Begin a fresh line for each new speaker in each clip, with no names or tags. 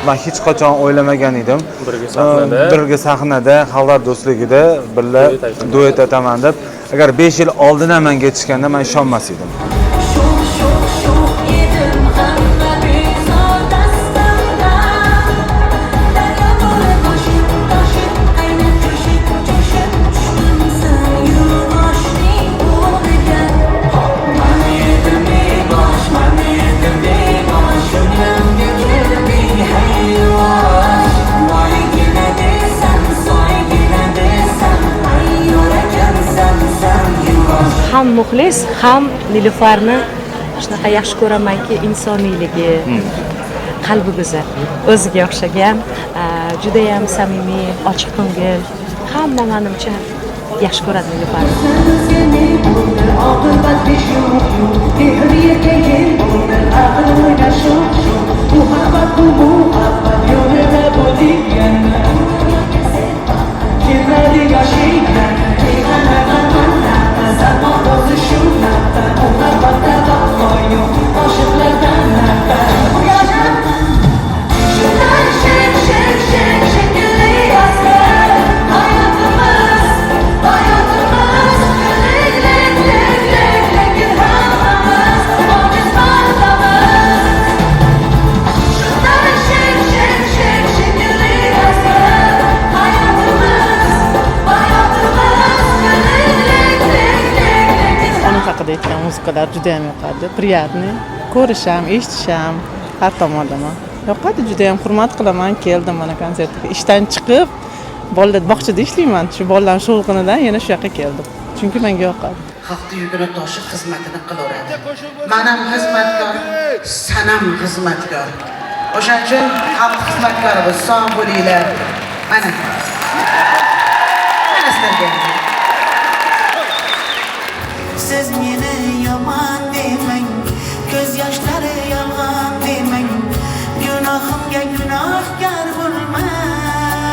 Man hech qachon o'ylamagan edim.
Birga sahnada.
Birga sahnada, xalqlar do'stligida birga duet aytaman deb. Agar 5 yil oldin ham menga aytishganda men ishonmas edim.
Ham muxlis, ham Nilufarni shunaqa yaxshi ko'ramanki, insoniyligi, qalbi go'zal, o'ziga o'xshagan, juda ham samimiy, ochiq ko'ngil. Hamma menimcha yaxshi ko'radi Nilufarni.
Haqida aytgan muzikalar juda ham yoqadi. Приятный. Ko'rish ham, eshitish ham har tomonlama yoqadi. Juda ham hurmat qilaman. Keldim mana konsertga. Ishdan chiqib, bolalar bog'chada ishlayman. Shu bolalarning shovqinidan yana shu yoqqa keldim. Chunki menga yoqadi.
Xalqni yugurib toshib xizmatini qilaveradi. Men ham xizmatkor, san ham xizmatkor. O'shaning uchun xalq xizmatkori biz, sog' bo'linglar. Mana. Mana sizlarga.
Siz meni yomon demang, ko'z yoshlari yolg'on demang, gunohimga gunohkor bo'lmang.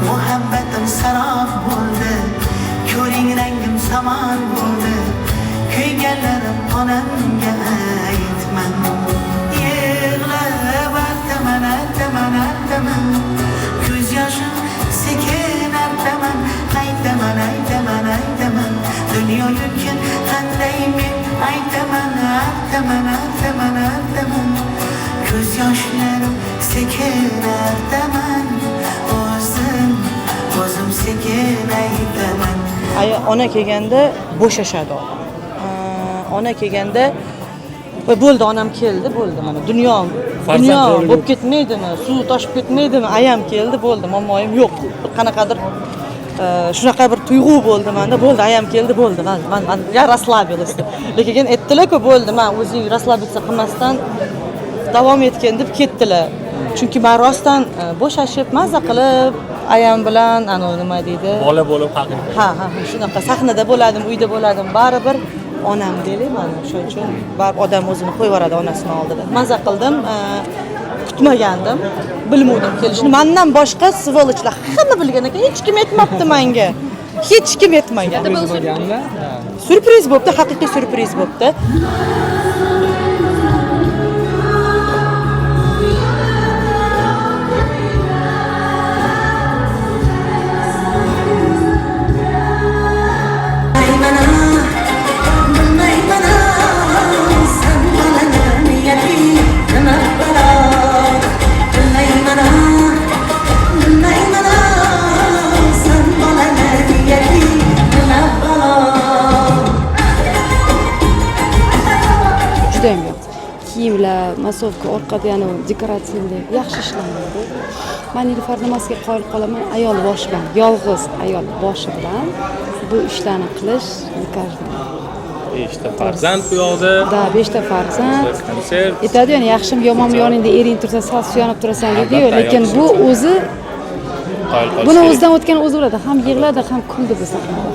Muhabbatim sarob bo'ldi, ko'ring rangim samon bo'ldi, kuyganlarim onamga aytman. Yig'lab artaman, artaman, artaman, ko'z yoshim sekin artaman, aytaman, aytaman, aytaman, dunyo yutgan qanday men aytaman, artaman, artaman, artaman, ko'z yoshlarim sekin artaman, o'zim, o'zim sekin aytaman.
Ona kelganda bo'shashadi odam. Ona kelganda bo'ldi, onam keldi, bo'ldi, mana dunyo bo'lib ketmaydimi, suv toshib ketmaydimi, ayam keldi, bo'ldi, muammoyim yo'q. Qanaqadir shunaqa bir tuyg'u bo'ldi menda, bo'ldi, ayam keldi, bo'ldi, man я расслабилась. Lekin aytdilar-ku, bo'ldi, man o'zing расслабиться qilmasdan davom etgin deb ketdilar. Chunki men rostdan bo'shashib, maza qilib ayam bilan ana nima deydi?
Bola bo'lib haqiqiy.
Ha, ha, shunaqa sahnada bo'ladim, uyda bo'ladim, baribir onam deylik mana, shuning uchun baribir odam o'zini qo'yib yuboradi onasini oldida. Maza qildim, kutmagandim, bilmovdim kelishini. Mendan boshqa svolochlar hamma bilgan ekan, hech kim aytmabdi menga. Hech kim aytmagan. Syurpriz bo'pti, haqiqiy syurpriz bo'pti.
Judayam yoqdi. Kiyimlar, masovka, orqada yana dekorativlik yaxshi ishlanadi. Men Nilufar nimasiga qoyil qolaman? Ayol boshi bilan, yolg'iz ayol boshi bilan bu ishlarni qilish nikajda.
5 ta farzand bu yoqda.
Da, 5 ta farzand.
Konsert.
Aytadi, ya'ni yaxshimi, yomonmi yoningda ering tursa, sal suyanib turasan deydi-yu, lekin bu o'zi buni o'zidan o'tgan o'zi biladi, ham yig'ladi, ham kuldi bu sahnada.